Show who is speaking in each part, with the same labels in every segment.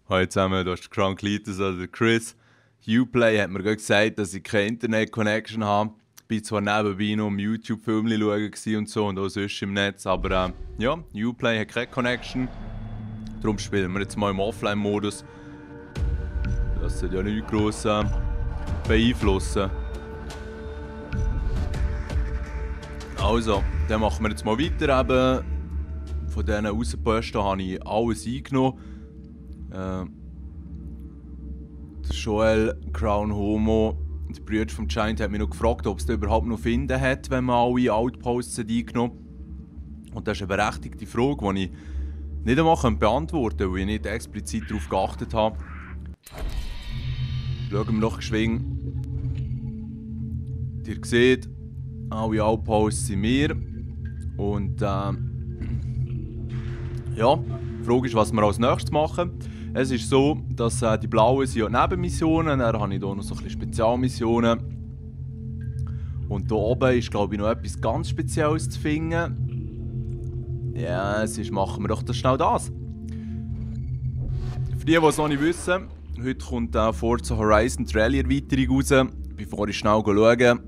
Speaker 1: Hallo zusammen, du hast Kranklitis oder der Chris. Uplay hat mir gerade gesagt, dass ich keine Internet-Connection habe. Ich war zwar nebenbei noch am YouTube-Film schauen und so und auch sonst im Netz, aber ja, Uplay hat keine Connection. Darum spielen wir jetzt mal im Offline-Modus. Das sollte ja nichts gross beeinflussen. Also, dann machen wir jetzt mal weiter. Eben, von diesen Außenposten habe ich alles eingenommen. Der Joel, Crown Homo, der Bruder von Giant, hat mich noch gefragt, ob es da überhaupt noch finden hat, wenn man alle Outposts eingenommen hat. Und das ist eine berechtigte Frage, die ich nicht einmal beantworten kann, weil ich nicht explizit darauf geachtet habe. Schauen wir noch geschwind. Ihr seht, alle Outposts sind wir. Und ja, die Frage ist, was wir als nächstes machen. Es ist so, dass die blauen sind ja Nebenmissionen, dann habe ich hier noch so ein bisschen Spezialmissionen. Und hier oben ist, glaube ich, noch etwas ganz Spezielles zu finden. Ja, sonst machen wir doch das schnell das. Für die es noch nicht wissen, heute kommt Forza Horizon Rally Erweiterung raus. Bevor ich schnell schaue,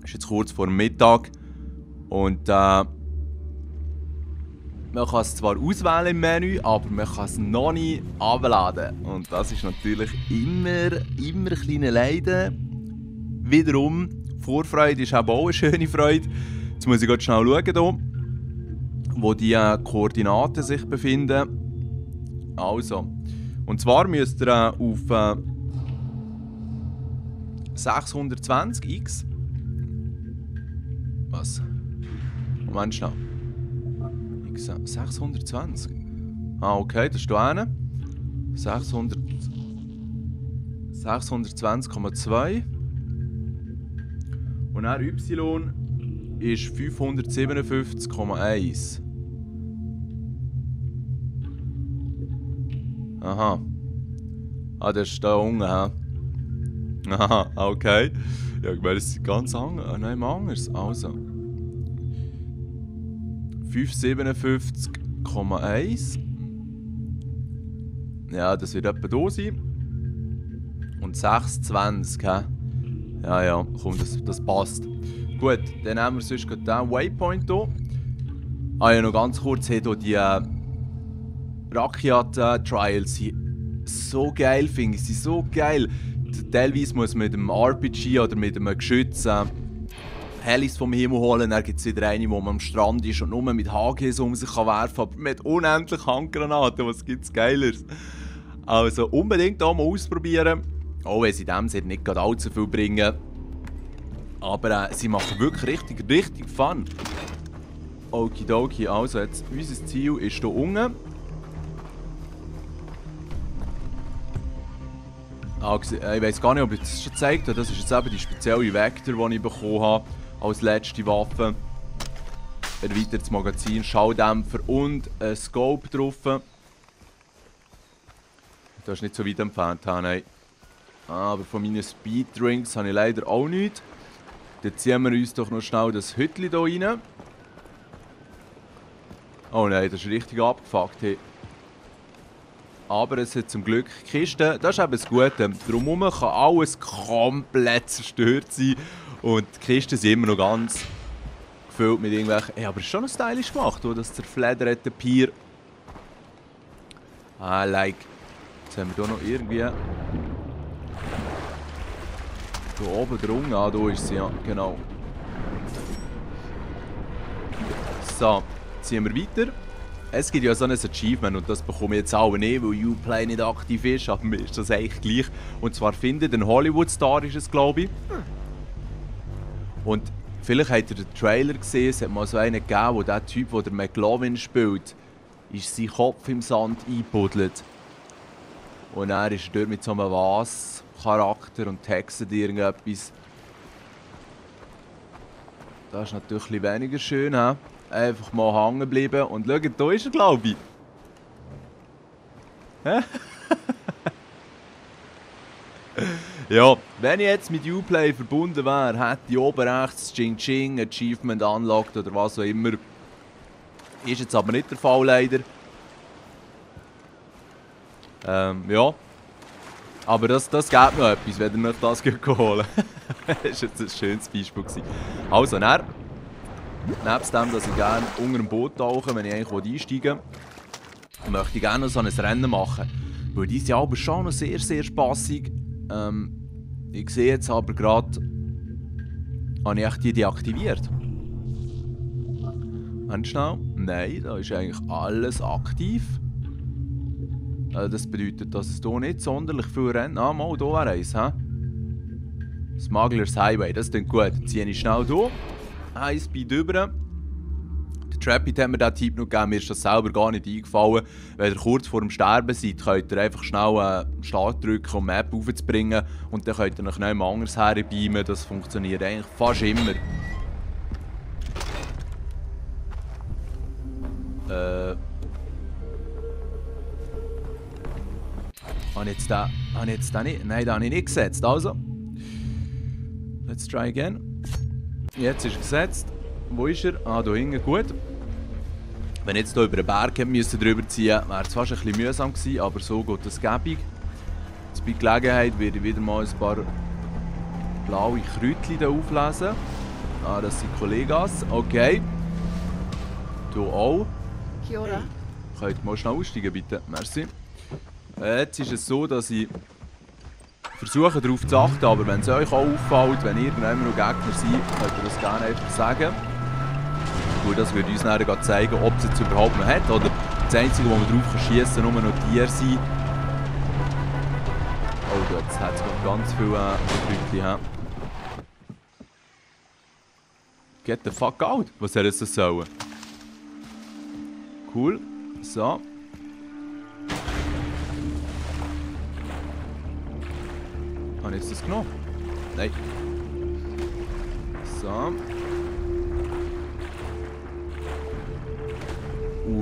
Speaker 1: ist jetzt kurz vor dem Mittag. Und man kann es zwar auswählen im Menü, aber man kann es noch nicht abladen. Und das ist natürlich immer ein kleines Leiden. Wiederum, Vorfreude ist eben auch eine schöne Freude. Jetzt muss ich gerade schnell schauen, hier, wo die Koordinaten sich befinden. Also, und zwar müsst ihr auf 620x. Was? Moment schnell. 620. Ah, okay, das ist hier hinten. 620,2. Und dann Y ist 557,1. Aha. Ah, das ist da unten, hä? Aha, okay. Ja, ich meine, das ist ganz anders. Nein, anders. Also. 557,1. Ja, das wird etwa da sein. Und 620, hä? Ja, komm, das passt. Gut, dann nehmen wir sonst gerade diesen Waypoint hier. Ah ja, noch ganz kurz, hier die Rakiat-Trials sind so geil, finde ich. Sie sind so geil. Teilweise muss man mit einem RPG oder mit einem Geschütz Helis vom Himmel holen, dann gibt es wieder eine, wo man am Strand ist und nur mit HGs um sich werfen kann, aber mit unendlich Handgranaten, was gibt es Geileres? Also unbedingt hier mal ausprobieren, auch wenn sie in dem Sinne nicht allzu viel bringen. Aber sie machen wirklich richtig Fun. Okidoki, also jetzt, unser Ziel ist hier unten. Ich weiß gar nicht, ob ich das schon gezeigt habe, das ist jetzt eben die spezielle Vector, die ich bekommen habe. Als letzte Waffe. Erweitertes Magazin, Schalldämpfer und ein Scope drauf. Das ist nicht so weit entfernt, nein. Aber von meinen Speeddrinks habe ich leider auch nichts. Dann ziehen wir uns doch noch schnell das Hütchen hier rein. Oh nein, das ist richtig abgefuckt. Hey. Aber es hat zum Glück Kisten. Das ist eben das Gute. Drumherum kann alles komplett zerstört sein. Und die Kisten sind immer noch ganz gefüllt mit irgendwelchen... Hey, aber es ist schon noch stylisch gemacht, oder? Das zerflederte Pier. Ah, like. Jetzt haben wir hier noch irgendwie... Hier oben drunten. Ah, da ist sie, ja. Genau. So, ziehen wir weiter. Es gibt ja so ein Achievement und das bekomme ich jetzt auch nicht, weil Uplay nicht aktiv ist, aber mir ist das eigentlich gleich. Und zwar findet ein Hollywood-Star ist es, glaube ich. Und vielleicht habt ihr den Trailer gesehen, es hat mal so einen gegeben, wo der Typ, der McLovin spielt, ist sein Kopf im Sand eingebuddelt. Und er ist dort mit so einem Was-Charakter und textet irgendetwas. Das ist natürlich ein bisschen weniger schön, he? Einfach mal hängen bleiben und schaut, da ist er, glaube ich. Ja, wenn ich jetzt mit Uplay verbunden wäre, hätte ich oben rechts Ching Ching, Achievement unlocked oder was auch immer. Ist jetzt aber nicht der Fall leider. Ja. Aber das gibt noch etwas, wenn ihr euch das holen. Das war jetzt ein schönes Beispiel. Also, nebst dem, dass ich gerne unter dem Boot tauche, wenn ich eigentlich einsteigen will, möchte ich gerne noch so ein Rennen machen. Weil die sind aber schon noch sehr, sehr spassig. Ich sehe jetzt aber gerade, habe ich die deaktiviert. Ganz schnell. Nein, da ist eigentlich alles aktiv. Das bedeutet, dass es hier nicht sonderlich viel rennt. Ah, mal, hier wäre eins, hä? Smugglers Highway, das klingt gut. Dann ziehe ich schnell hier. Highspeed rüber. Der Trapit hat mir diesen Tipp noch gegeben, mir ist das selber gar nicht eingefallen. Wenn ihr kurz vor dem Sterben seid, könnt ihr einfach schnell Start drücken, um die Map aufzubringen. Und dann könnt ihr noch jemand anderes herbeamen. Das funktioniert eigentlich fast immer. Habe ich jetzt den nicht? Nein, den habe ich nicht gesetzt. Also. Let's try again. Jetzt ist er gesetzt. Wo ist er? Ah, hier hinten. Gut. Wenn ich jetzt hier über den Berg drüber ziehen müsste, wäre es fast ein bisschen mühsam gewesen, aber so geht das gäbig. Jetzt bei Gelegenheit werde ich wieder mal ein paar blaue Kräutchen hier auflesen. Ah, das sind Kollegas. Okay. Du auch.
Speaker 2: Kia ora.
Speaker 1: Könnt ihr mal schnell aussteigen, bitte? Merci. Jetzt ist es so, dass ich versuche darauf zu achten, aber wenn es euch auch auffällt, wenn irgendjemand noch Gegner seid, könnt ihr das gerne einfach sagen. Weil das würde uns dann zeigen, ob es jetzt überhaupt noch hat, oder das Einzige, wo man drauf schiessen kann, nur noch Tiere sein. Oh, jetzt hat es ganz viele Kräutchen. Get the fuck out! Was hätte es das sollen? Cool. So. Habe ich jetzt das genommen? Nein. So.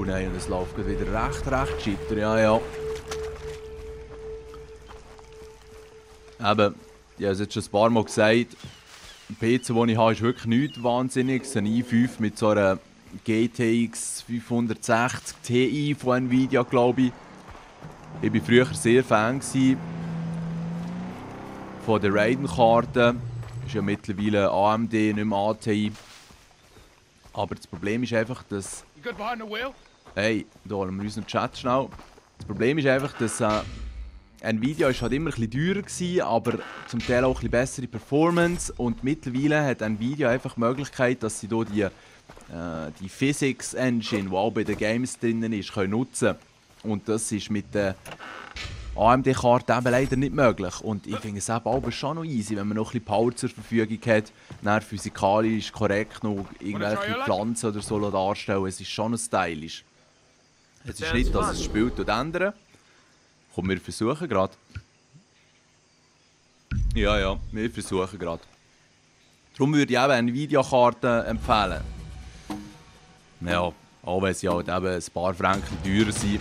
Speaker 1: Nein, und es läuft wieder recht schitter. Ja, ja. Eben, ich habe es jetzt schon ein paar Mal gesagt, der PC, den ich habe, ist wirklich nichts Wahnsinniges. Ein i5 mit so einer GTX 560 Ti von Nvidia, glaube ich. Ich war früher sehr Fan von der Raiden-Karte. Ist ja mittlerweile AMD, nicht mehr ATI. Aber das Problem ist einfach, dass... Hey, da holen wir unseren Chat schnell. Das Problem ist einfach, dass Nvidia ist halt immer ein bisschen teurer gewesen, aber zum Teil auch ein bisschen bessere Performance. Und mittlerweile hat Nvidia einfach die Möglichkeit, dass sie hier die Physics Engine, die auch bei den Games drin ist, können nutzen. Und das ist mit der AMD-Karte eben leider nicht möglich. Und ich finde es eben auch schon noch easy, wenn man noch ein bisschen Power zur Verfügung hat, dann physikalisch korrekt noch irgendwelche Pflanzen oder so darstellen. Es ist schon noch stylisch. Es ist nicht, dass es das Spiel ändert. Komm, wir versuchen gerade. Ja, wir versuchen gerade. Darum würde ich eben Nvidia-Karten empfehlen. Ja, auch wenn sie halt eben ein paar Franken teurer sind.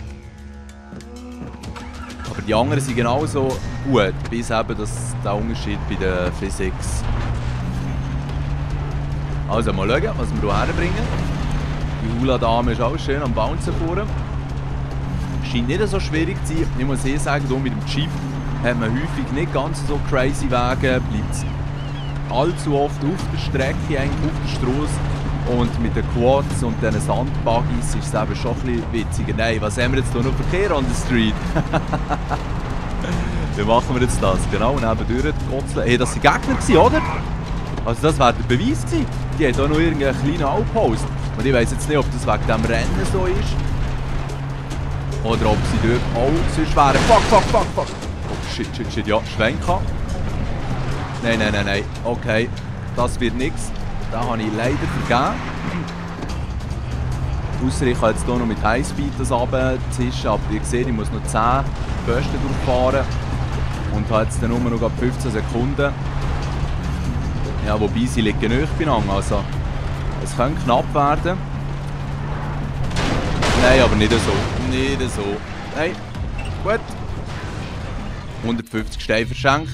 Speaker 1: Aber die anderen sind genauso gut, bis eben der Unterschied bei der Physics. Also mal schauen, was wir hier herbringen. Die Hula-Dame ist auch schön am Bouncen vorne. Scheint nicht so schwierig zu sein. Ich muss sagen, hier mit dem Jeep hat man häufig nicht ganz so crazy Wege, bleibt allzu oft auf der Strecke, eigentlich auf der Straße. Und mit den Quads und diesen Sandbuggies ist es eben schon ein bisschen witziger. Nein, was haben wir jetzt hier noch Verkehr on the street? Wie machen wir jetzt das? Genau, nebendurch kotzeln. Hey, das waren Gegner gewesen, oder? Also das wäre der Beweis gewesen. Die haben hier noch irgendeinen kleinen Outpost. Und ich weiss jetzt nicht, ob das wegen dem Rennen so ist. Oder ob sie dort auch sonst wären. Fuck. Oh, shit, ja, Schwenker. Nein. Okay, das wird nichts. Den habe ich leider vergeben. Ausser ich kann jetzt hier noch mit Highspeed das runterzischen, aber ihr seht, ich muss noch 10 Bösten durchfahren. Und habe jetzt dann nur noch 15 Sekunden. Ja, wobei sie liegen nicht beieinander, also es könnte knapp werden. Nein, aber nicht so. Nein, gut. 150 Steine verschenkt.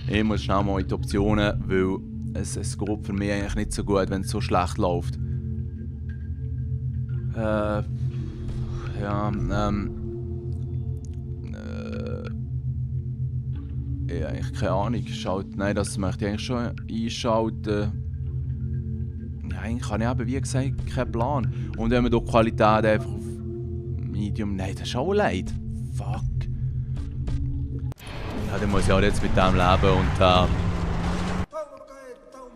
Speaker 1: Ich muss schnell mal in die Optionen, weil es geht für mich eigentlich nicht so gut, wenn es so schlecht läuft. Ich habe eigentlich keine Ahnung. Nein, das möchte ich eigentlich schon einschalten. Ja, eigentlich habe ich eben, wie gesagt, keinen Plan. Und wenn man die Qualität einfach auf Medium... Nein, das ist auch leid. Fuck. Ja, dann muss ich auch jetzt mit dem leben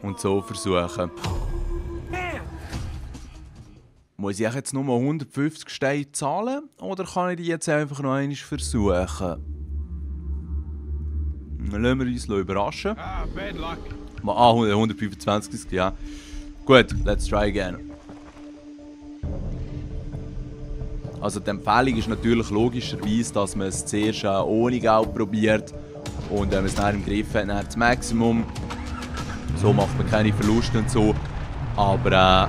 Speaker 1: und so versuchen. Muss ich jetzt nur 150 Steine zahlen? Oder kann ich die jetzt einfach noch einmal versuchen? Dann lassen wir uns überraschen. Ah, 125 ist ja. Gut, let's try again. Also die Empfehlung ist natürlich logischerweise, dass man es zuerst ohne Geld probiert. Und wenn man es dann im Griff hat, dann das Maximum. So macht man keine Verluste und so. Aber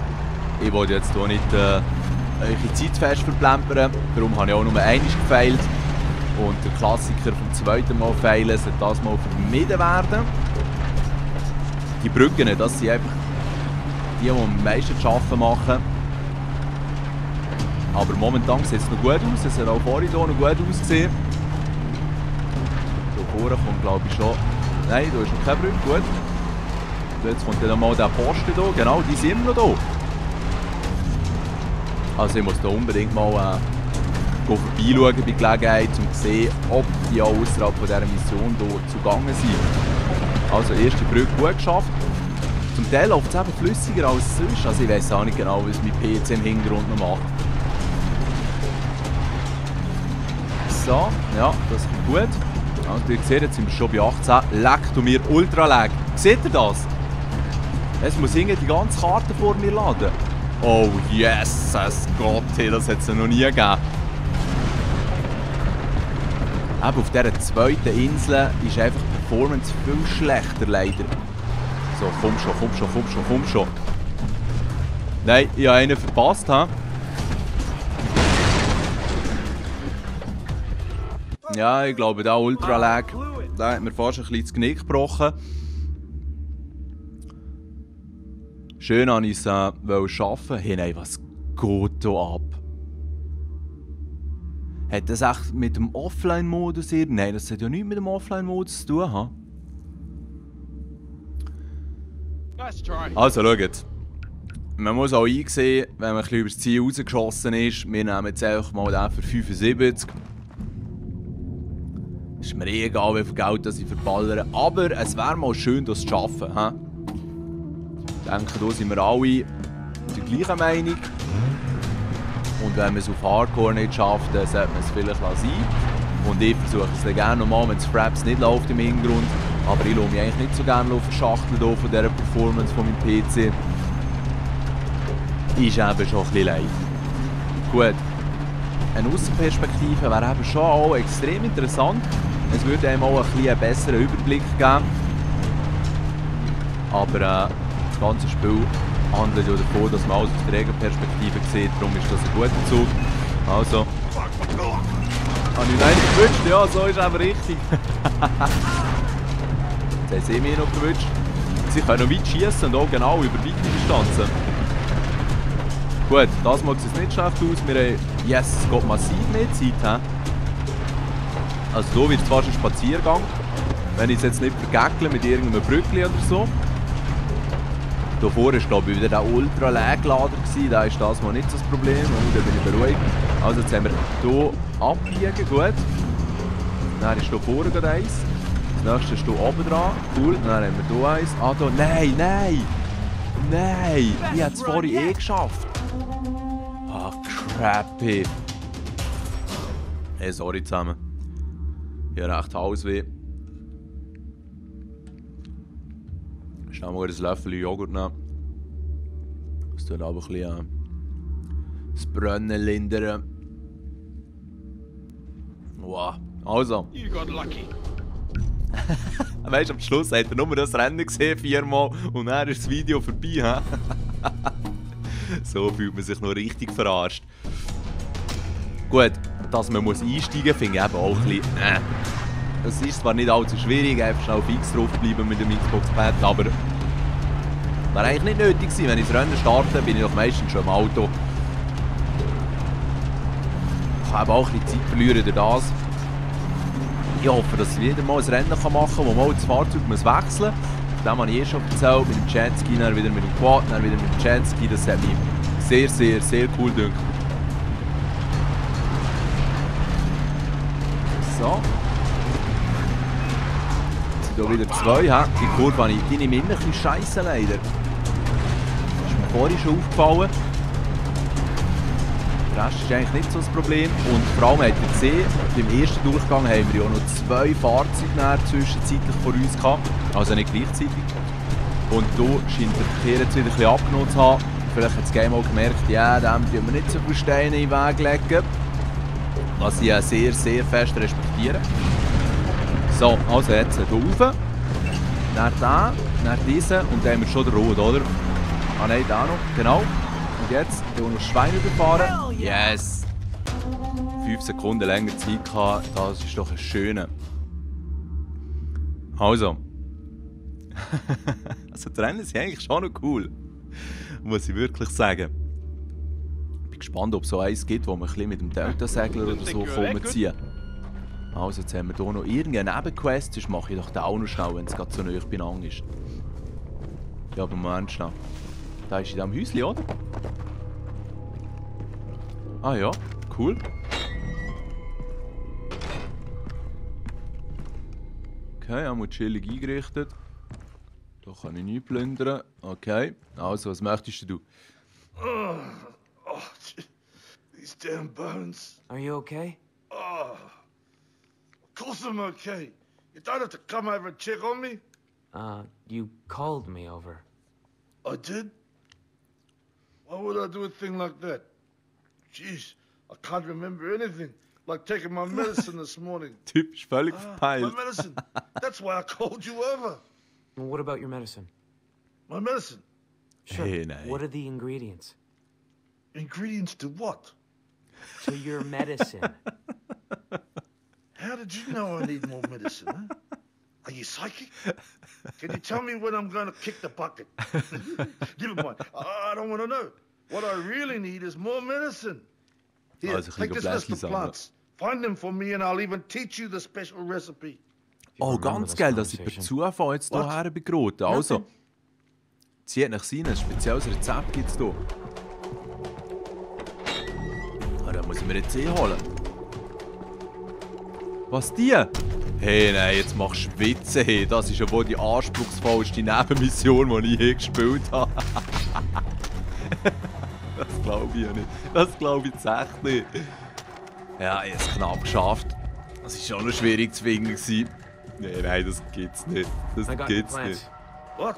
Speaker 1: ich wollte jetzt hier nicht eure Zeit fest verplempern. Darum habe ich auch nur einmal gefailt. Und der Klassiker vom zweiten Mal failen sollte das mal vermieden werden. Die Brücken, das sind einfach die am meisten zu arbeiten machen. Aber momentan sieht es noch gut aus. Es hat auch vorhin hier noch gut ausgesehen. Hier vorne kommt glaube ich schon... Nein, da ist noch keine Brücke, gut. Jetzt kommt dann mal der Posten hier. Genau, die sind noch hier. Also ich muss da unbedingt mal vorbeischauen bei Gelegenheit, um zu sehen, ob die auch außerhalb von dieser Mission hier zugange sind. Also erste Brücke gut geschafft. Zum Teil läuft es eben flüssiger als sonst. Also ich weiss auch nicht genau, was mein PC im Hintergrund noch macht. So, ja, das kommt gut. Also ihr seht, jetzt sind wir schon bei 18. Leckt und mir ultra lag. Seht ihr das? Es muss irgendwie die ganze Karte vor mir laden. Oh yes, Gott, das hat es ja noch nie gegeben. Eben auf dieser zweiten Insel ist einfach die Performance viel schlechter, leider. So, komm schon. Nein, ich habe einen verpasst, ha? Ja, ich glaube, der Ultra-Lag, der hat mir fast ein bisschen das Genick gebrochen. Schön an ich es schaffen. Hey, nein, was geht hier ab? Hat das echt mit dem Offline-Modus hier? Nein, das hat ja nichts mit dem Offline-Modus zu tun. Ha? Also, schaut. Man muss auch einsehen, wenn man ein bisschen über das Ziel rausgeschossen ist. Wir nehmen jetzt einfach mal den für 75. Ist mir eh egal, wie viel Geld ich verballere. Aber es wäre mal schön, das zu schaffen. He? Ich denke, da sind wir alle der gleichen Meinung. Und wenn man es auf Hardcore nicht schafft, dann sollte man es vielleicht sein. Und ich versuche es dann gerne nochmal, wenn das Fraps nicht läuft im Hintergrund. Aber ich lasse mich eigentlich nicht so gerne verschachteln von dieser Performance von meinem PC. Ist eben schon ein bisschen leid. Gut. Eine Aussenperspektive wäre eben schon auch extrem interessant. Es würde einem auch ein bisschen einen besseren Überblick geben. Aber das ganze Spiel handelt ja davon, dass man alles aus der Regelperspektive sieht. Darum ist das ein guter Zug. Also. Habe ich einen gewünscht? Ja, so ist eben richtig. Jetzt haben sie mich noch gewünscht. Sie können noch weit schießen und auch genau über weite Distanzen. Gut, das macht es nicht schlecht aus. Wir haben, yes, es geht massiv mehr Zeit. He? Also hier wird es fast ein Spaziergang. Wenn ich es jetzt nicht vergeckle mit irgendeinem Brückli oder so. Hier vorne war glaube ich wieder der Ultra-Lag-Lader. Da ist das mal nicht so das Problem. Und dann bin ich beruhigt. Also jetzt haben wir hier abbiegen, gut. Dann ist hier vorne gerade eins. Das nächste ist hier oben dran. Cool. Dann haben wir hier eins. Ah, hier. Nein, nein! Nein! Ich habe es vorhin eh geschafft. Ah, crappy. Hey, sorry zusammen. Ich habe recht Halsweh. Schnell mal ein Löffel Joghurt nehmen. Das tut aber ein bisschen das Brennen lindern. Wow. Also. You got lucky. Weißt du, am Schluss hat er nur das Rennen gesehen, 4-mal, und dann ist das Video vorbei. So fühlt man sich noch richtig verarscht. Gut, dass man einsteigen muss, finde ich eben auch ein bisschen. Es ist zwar nicht allzu schwierig, einfach schnell auf X draufbleiben mit dem Xbox-Pad, aber wäre eigentlich nicht nötig gewesen. Wenn ich das Rennen starte, bin ich doch meistens schon im Auto. Ich kann eben auch ein bisschen Zeit verlieren durch das. Ich hoffe, dass ich wieder mal ein Rennen machen kann, wo mal das Fahrzeug muss wechseln muss. Das habe ich schon erzählt, mit dem Jetski, dann wieder mit dem Quad, dann wieder mit dem Jetski. Das hat mich sehr, sehr, sehr cool gedacht. So. Jetzt sind hier wieder zwei. Die Kurve habe ich, die nehme ich immer ein bisschen scheisse leider. Das ist mir vorhin schon aufgefallen. Der Rest ist eigentlich nicht so das Problem. Und vor allem habt ihr gesehen, beim ersten Durchgang haben wir ja noch zwei Fahrzeuge zwischenzeitlich vor uns gehabt. Also nicht gleichzeitig. Und hier scheint der Verkehr jetzt wieder ein bisschen abgenommen zu haben. Vielleicht hat das Game auch gemerkt, ja, dem tun wir nicht so viele Steine in den Weg legen. Was ich sehr, sehr fest respektiere. So, also jetzt hier rauf. Dann da, dann diesen und dann haben wir schon den Rot, oder? Ah nein, da noch, genau. Und jetzt noch Schwein überfahren. Yes! 5 Sekunden länger Zeit gehabt, das ist doch ein schöner. Also. Also die Rennen sind eigentlich schon noch cool. Muss ich wirklich sagen. Ich bin gespannt, ob es so eins gibt, wo man ein bisschen mit dem Delta-Segler oder so ziehen. Also jetzt haben wir hier noch irgendeine Nebenquest, sonst mache ich doch den auch noch schnell, wenn es gerade so nahe beieinander ist. Ja, aber Moment schnell. Da ist in diesem Häuschen, oder? Ah ja, cool. Okay, einmal chillig eingerichtet. Da kann ich nicht plündern. Okay, also was möchtest du?
Speaker 2: Oh, these damn bones.
Speaker 3: Are you okay?
Speaker 2: Oh, of course I'm okay. You don't have to come over and check on me.
Speaker 3: You called me over.
Speaker 2: I did? Why would I do a thing like that? Jeez, I can't remember anything. Like taking my medicine this morning.
Speaker 1: Typisch völlig
Speaker 2: My
Speaker 1: verpeilt.
Speaker 2: medicine. That's why I called you over.
Speaker 3: Well, what about your medicine?
Speaker 2: My medicine.
Speaker 3: Sure.
Speaker 1: Hey, nein.
Speaker 3: What are the ingredients?
Speaker 2: Ingredients to what?
Speaker 3: To your medicine.
Speaker 2: How did you know I need more medicine, huh? Are you psychic? Can you tell me when I'm going to kick the bucket? Never mind. I don't want to know. What I really need is more medicine. Here,
Speaker 1: Also,
Speaker 2: take this list of plants. Find them for me and I'll even teach you the special recipe.
Speaker 1: Oh, ganz geil, dass ich per Zufall jetzt hierher bin geraten. Also, zieht nach rein, ein spezielles Rezept gibt es hier. Ah, da muss ich mir jetzt holen. Was die? Hey, nein, jetzt machst du Witze. Hey. Das ist ja wohl die anspruchsvollste Nebenmission, die ich je gespielt habe. Das glaube ich ja nicht. Das glaube ich jetzt echt nicht. Ja, ich habe es knapp geschafft. Das war schon noch schwierig zu finden. Nein, das gibt's nicht. Das gibt's nicht.
Speaker 2: What?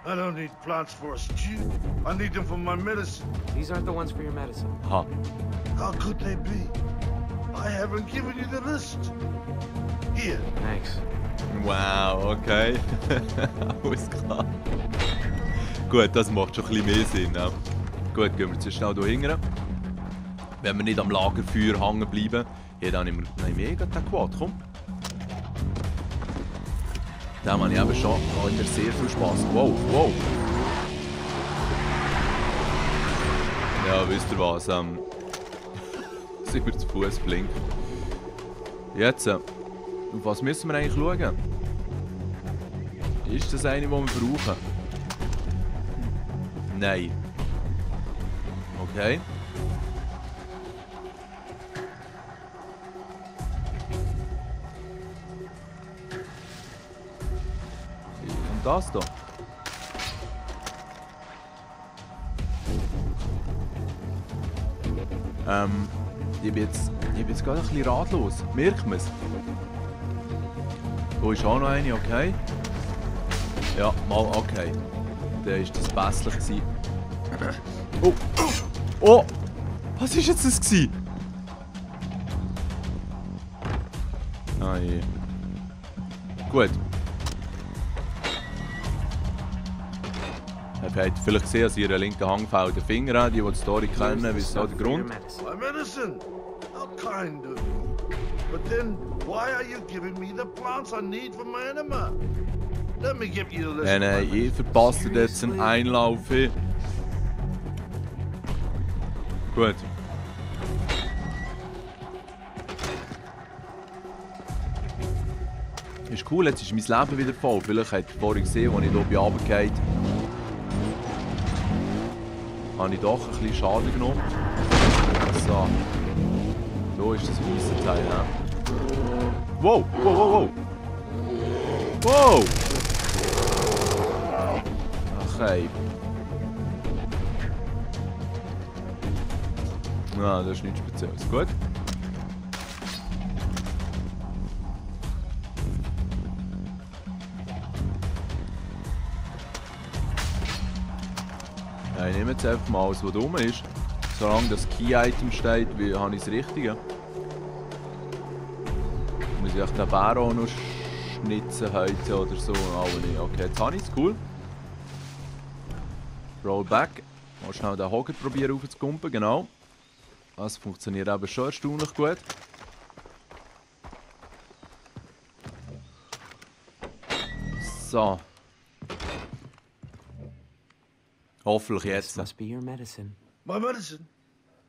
Speaker 2: I don't need plants for a stew. I need them for my medicine.
Speaker 3: These aren't the ones for your medicine.
Speaker 1: Aha.
Speaker 2: How could they be? I haven't given you the list. Here.
Speaker 3: Thanks.
Speaker 1: Wow, okay. Alles klar. Gut, das macht schon ein bisschen mehr Sinn. Ja. Gut, gehen wir jetzt schnell hier hinten. Wenn wir nicht am Lagerfeuer hängen bleiben. Ja, dann nehmen wir den Quad, komm. Da habe ich eben schon wieder sehr viel Spass. Wow, wow. Ja, wisst ihr was? Sind wir zu Fuß blinken. Jetzt, auf was müssen wir eigentlich schauen? Ist das eine, die wir brauchen? Nein. Okay. Und das da? Ich bin jetzt gerade ein bisschen ratlos. Merkt man es? Wo ist auch noch eine? Okay. Ja, mal okay. Dann ist das Pässchen. Oh! Oh! Was war jetzt das gewesen? Ah je. Gut. Ihr habt vielleicht gesehen, dass ihr linken Hangfeld den Finger hat. Die die Story kennen, wissen auch den Grund.
Speaker 2: My medicine. How kind of you. But then, why are you giving me the plants I need for my enema? Let me give you the list.
Speaker 1: Nein, ich verpasse jetzt einen Einlauf. Gut. Ist cool, jetzt ist mein Leben wieder voll. Vielleicht habt ihr vorhin gesehen, als ich hier bin runtergefallen bin. Habe ich doch ein bisschen Schaden genommen. So. Da ist das weiße Teil, ne? Wow, wow, wow, wow! Wow! Okay. Ja, das ist nichts Spezielles. Gut. Ja, ich nehme jetzt einfach mal alles, was rum ist. Solange das Key-Item steht, habe ich das Richtige. Muss ich den Bär auch noch schnitzen heute oder so? Aber nicht. Okay, jetzt habe ich es. Cool. Roll back. Mal schnell den Hocker probieren aufzukumpen, genau. Das funktioniert eben schon erstaunlich gut. So. Hoffentlich
Speaker 3: This
Speaker 1: jetzt.
Speaker 3: must be your medicine.
Speaker 2: My medicine?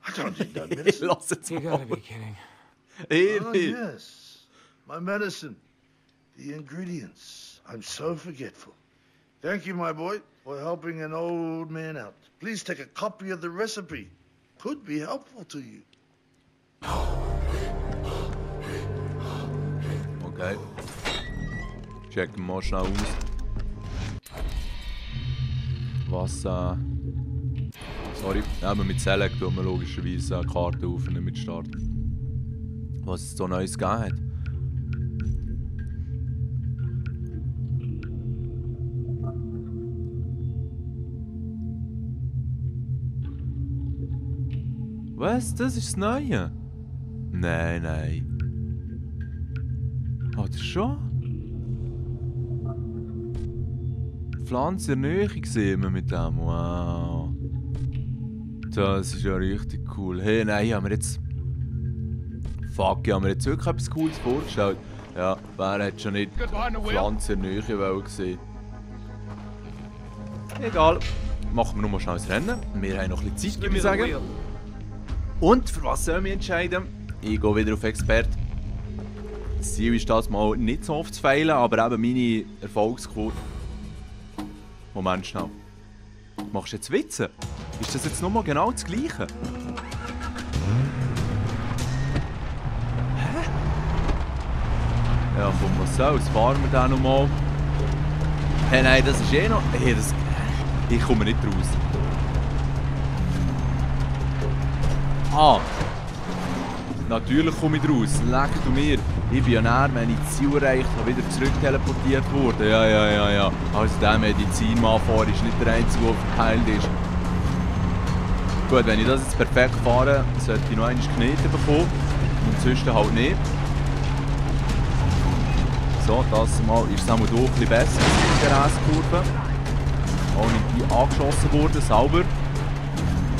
Speaker 2: I don't need that medicine.
Speaker 1: Lass jetzt
Speaker 3: You
Speaker 1: mal.
Speaker 3: gotta be kidding.
Speaker 2: Oh,
Speaker 1: Ewig.
Speaker 2: yes. My medicine. The ingredients. I'm so forgetful. Thank you, my boy, for helping an old man out. Please take a copy of the recipe. Could be helpful to you.
Speaker 1: Okay. Checken wir mal schnell aus. Was, sorry, eben mit Select tun wir logischerweise eine Karte aufnehmen mit Start. Was es so Neues gegeben hat. Was? Das ist das Neue? Nein, nein. Oder schon? Pflanze in der Nähe gesehen wir mit dem. Wow. Das ist ja richtig cool. Hey, nein, ich habe mir jetzt. Fuck, ich habe mir jetzt wirklich etwas Cooles vorgestellt. Ja, wer hat schon nicht Pflanze in der Nähe gesehen? Egal. Machen wir nur mal schnell das Rennen. Wir haben noch ein bisschen Zeit, würde ich sagen. Und für was sollen wir entscheiden? Ich gehe wieder auf Expert. Das Ziel ist das mal nicht so oft zu feilen, aber eben meine Erfolgsquote. Moment schnell. Machst du jetzt Witze? Ist das jetzt nochmal genau das Gleiche? Hä? Ja, komm, was soll's? Fahren wir den nochmal. Hey, nein, das ist eh noch. Hey, das. Ich komme nicht raus. Ah! Natürlich komme ich raus. Leck du mir. Ich bin ja näher, wenn ich das Ziel erreicht habe, wieder zurück teleportiert worden. Ja. Also der Medizinmann vorher ist nicht der Einzige, der verheilt ist. Gut, wenn ich das jetzt perfekt fahre, sollte ich noch einmal Knete bekommen. Und sonst halt nicht. So, das mal ist es auch hier ein bisschen besser als in der S-Kurve. Auch nicht angeschossen worden, sauber.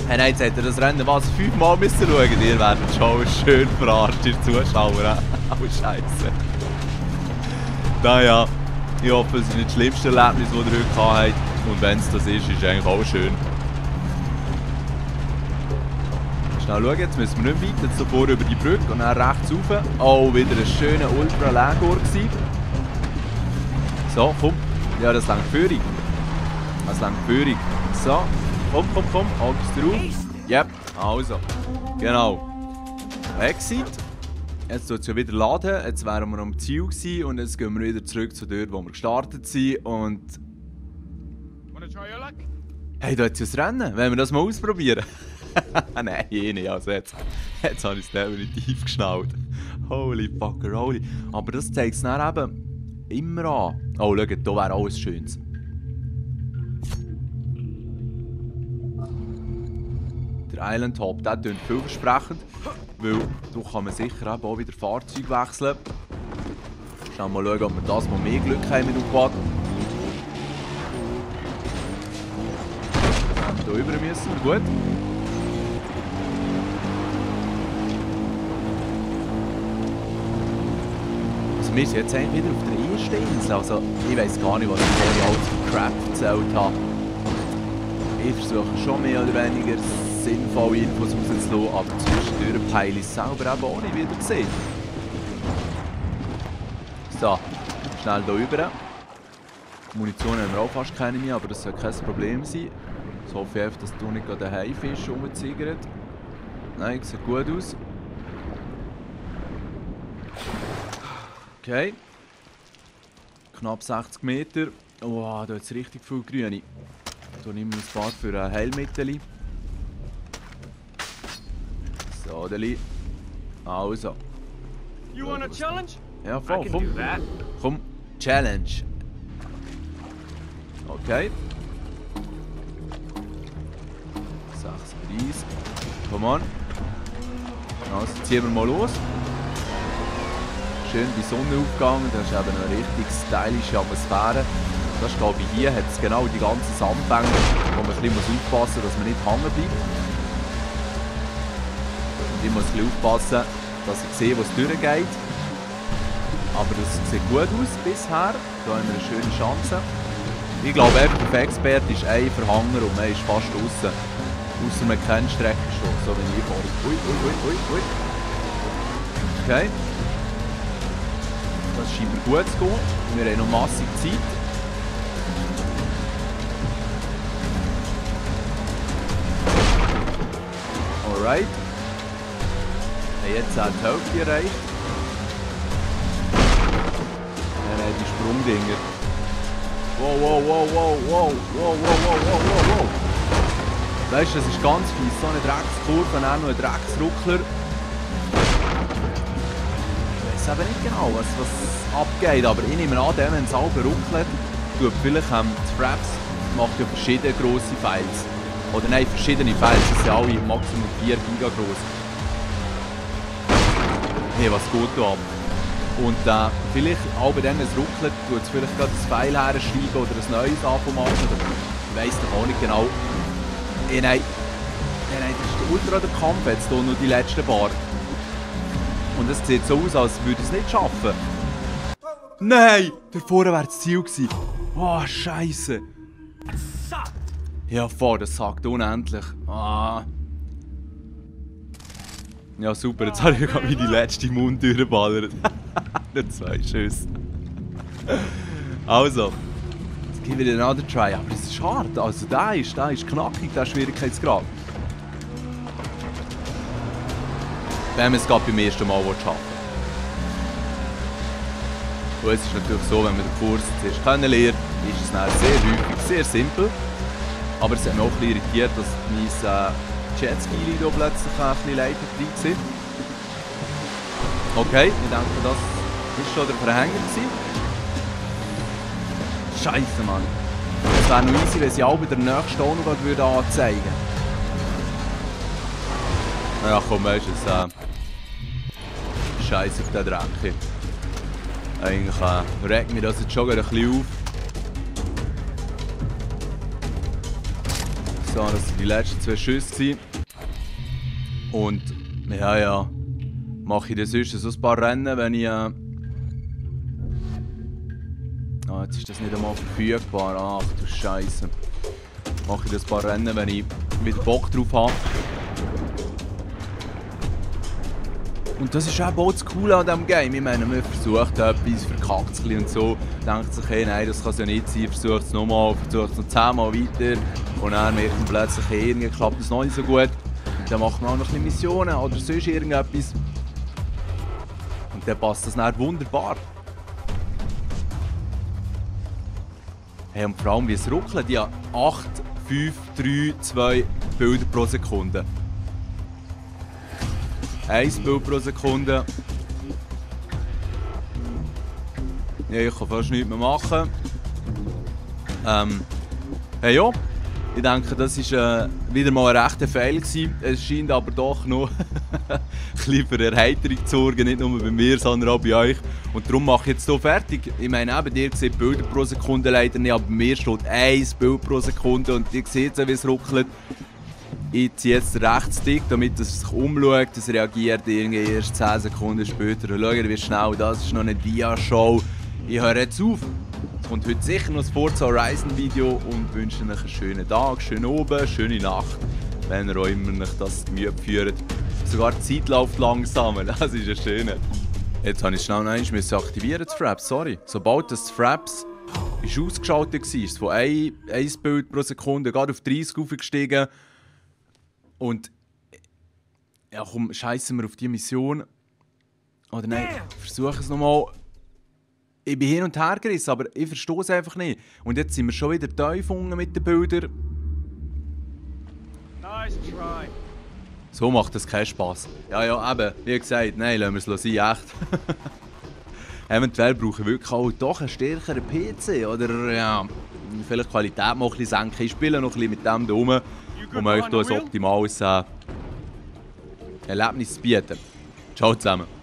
Speaker 1: Hey, nein, jetzt hat er das Rennen was 5-mal müssen schauen. Ihr werdet schon schön verarscht, ihr Zuschauer. Oh, Scheiße. Naja, ich hoffe, es ist nicht das schlimmste Erlebnis, das ihr heute gehabt habt. Und wenn es das ist es eigentlich auch schön. Schnell schauen, jetzt müssen wir nicht weiter. Jetzt sofort über die Brücke und dann rechts rauf. Oh, wieder ein schöner Ultra-Legor gewesen. So, komm. Ja, das langt Führung. Das langt Führung. So. Komm, Axt drauf. Yep, also. Genau. Exit. Jetzt tut es ja wieder laden. Jetzt wären wir am Ziel gewesen und jetzt gehen wir wieder zurück zu dort, wo wir gestartet sind. Und. Hey, da hat es ja das Rennen. Wollen wir das mal ausprobieren? Nein, nicht. Also jetzt habe ich es definitiv geschnallt. Holy fucker, holy. Aber das zeigt es dann eben immer an. Oh, schaut, hier wäre alles Schönes. Der Island Hop, der klingt vielversprechend, weil da kann man sicher eben auch wieder Fahrzeug wechseln. Schauen wir mal schauen, ob wir das mal mehr Glück haben mit dem Quad. Hier rüber müssen wir, gut. Also wir sind jetzt eigentlich wieder auf der ersten Insel, also ich weiss gar nicht, was ich vorher alles für Crap erzählt habe. Ich versuche schon mehr oder weniger sinnvolle Infos rauszulassen, aber zwischendurch peile ich es selber eben auch nicht wieder gesehen. So, schnell hier rüber. Munition haben wir auch fast keine mehr, aber das soll kein Problem sein. Ich hoffe einfach, dass du nicht gerade ein Haifisch rumziggert. Nein, sieht gut aus. Okay. Knapp 60 Meter. Oh, da hat es richtig viel Grüne. Da nehmen wir ein paar für ein Heilmittel. So, Deli. Also.
Speaker 3: You want a challenge?
Speaker 1: Ja,
Speaker 3: I
Speaker 1: voll,
Speaker 3: can
Speaker 1: komm.
Speaker 3: do that.
Speaker 1: Komm, Challenge. Okay. 36. Komm on. Also ziehen wir mal los. Schön die Sonne aufgegangen, das ist eben eine richtig stylische Atmosphäre. Das ist, glaube ich, hier hat es genau die ganzen Sandbänke, wo man ein bisschen aufpassen muss, dass man nicht hängen bleibt. Und ich muss ein bisschen aufpassen, dass ich sehe, wo es durchgeht. Aber das sieht gut aus bisher. Da haben wir eine schöne Chance. Ich glaube, der Expert ist ein Verhanger und man ist fast draußen. Außer man kennt Streckenstock, so wie ich vorhin. Ui, ui, ui, ui, ui. Okay. Das scheint mir gut zu gehen. Wir haben noch massig Zeit. Alright. Jetzt hat die Hälfte erreicht. Er hat die Sprungdinger. Wow, wow, wow, wow, wow, wow, wow, wow, wow, wow, wow. Weißt du, das ist ganz fies. So eine Dreckskurve und auch noch ein Drecksruckler. Ich weiß eben nicht genau, was abgeht, aber ich nehme an, wenn es halb ruckelt, tut vielleicht die Fraps macht ja verschiedene grosse Files. Oder nein, verschiedene Files, das sind alle maximal 4 Giga groß. Hey, was geht da ab? Und vielleicht auch bei denen es ruckelt, tut es vielleicht gerade ein File herschreiben oder ein neues anfangen. Ich weiss doch auch nicht genau. Nein, das ist der Ultra der Kampf jetzt hier noch die letzten paar. Und es sieht so aus, als würde es nicht schaffen. Nein! Da vorne wäre das Ziel gewesen. Oh, Scheiße. Ja, voll, das sagt unendlich. Ah. Ja, super, jetzt habe ich gerade meine letzte Mund durchgeballert. Nur 2 Schüsse. Also, jetzt gebe ich wieder einen anderen Try. Aber es ist hart. Also, der ist knackig, der Schwierigkeitsgrad. Wenn man es gerade beim ersten Mal schaffen will. Und es ist natürlich so, wenn man den Kurs zuerst kennenlernt, ist es dann sehr häufig, sehr simpel. Aber es hat mich auch ein bisschen irritiert, dass mein Jetski hier plötzlich ein bisschen leider drin war. Okay, ich denke, das war schon der Verhänger gewesen. Scheiße, Mann. Es wäre noch easy, wenn sie auch bei der nächsten auch noch anzeigen würden. Ja, komm, weißt du, Scheiße auf den Dreck. Eigentlich regt mich das jetzt schon ein bisschen auf. So, das waren die letzten 2 Schüsse. Und ja, mache ich dann sonst so ein paar Rennen, wenn ich. Jetzt ist das nicht einmal verfügbar. Ach du Scheiße. Mache ich das ein paar Rennen, wenn ich wieder Bock drauf habe. Und das ist auch das Coole an diesem Game. Ich meine, man versucht etwas, verkackt es und so. Denkt sich, hey, nein, das kann es ja nicht sein. Versucht es nochmal, versucht es noch 10-mal weiter. Und dann merkt man plötzlich, hey, irgendwie klappt es noch nicht so gut. Und dann macht man auch noch ein bisschen Missionen oder sonst irgendetwas. Und dann passt das dann wunderbar. Hey, und vor allem wie es ruckelt, ja 8, 5, 3, 2 Bilder pro Sekunde. 1 Bild pro Sekunde. Ja, ich kann fast nichts mehr machen. Hey ja, ich denke, das war wieder mal ein rechter Fail gewesen. Es scheint aber doch noch ein bisschen für Erheiterung zu sorgen, nicht nur bei mir, sondern auch bei euch. Und darum mache ich jetzt hier fertig. Ich meine, eben, ihr seht Bilder pro Sekunde leider nicht, aber bei mir steht 1 Bild pro Sekunde und ihr seht ja, wie es ruckelt. Ich ziehe jetzt den Rechtsstick, damit es sich umschaut, es reagiert irgendwie erst 10 Sekunden später. Und schaut, wie schnell, das ist noch eine Dia-Show. Ich höre jetzt auf. Es kommt heute sicher noch ein Forza Horizon Video und wünsche euch einen schönen Tag, schönen Abend, schöne Nacht, wenn ihr auch immer das Gemüt führt. Sogar die Zeit läuft langsamer, das ist ein schöner. Jetzt habe ich schnell noch einmal aktivieren, das Fraps, sorry. Sobald das Fraps ist ausgeschaltet war, ist von 1 Bild pro Sekunde gerade auf 30 aufgestiegen. Und ja komm, scheissen wir auf die Mission. Oder nein, versuche es nochmal. Ich bin hin und her gerissen, aber ich verstehe es einfach nicht. Und jetzt sind wir schon wieder tief unten mit den Bildern.
Speaker 3: Nice try.
Speaker 1: So macht das keinen Spass. Ja, eben, wie gesagt, nein, lassen wir es sein, echt. Eventuell brauche ich wirklich auch doch einen stärkeren PC. Oder ja, vielleicht die Qualität mal ein bisschen senken. Ich spiele noch ein bisschen mit dem da rum, um euch hier ein optimales Erlebnis zu bieten. Ciao zusammen.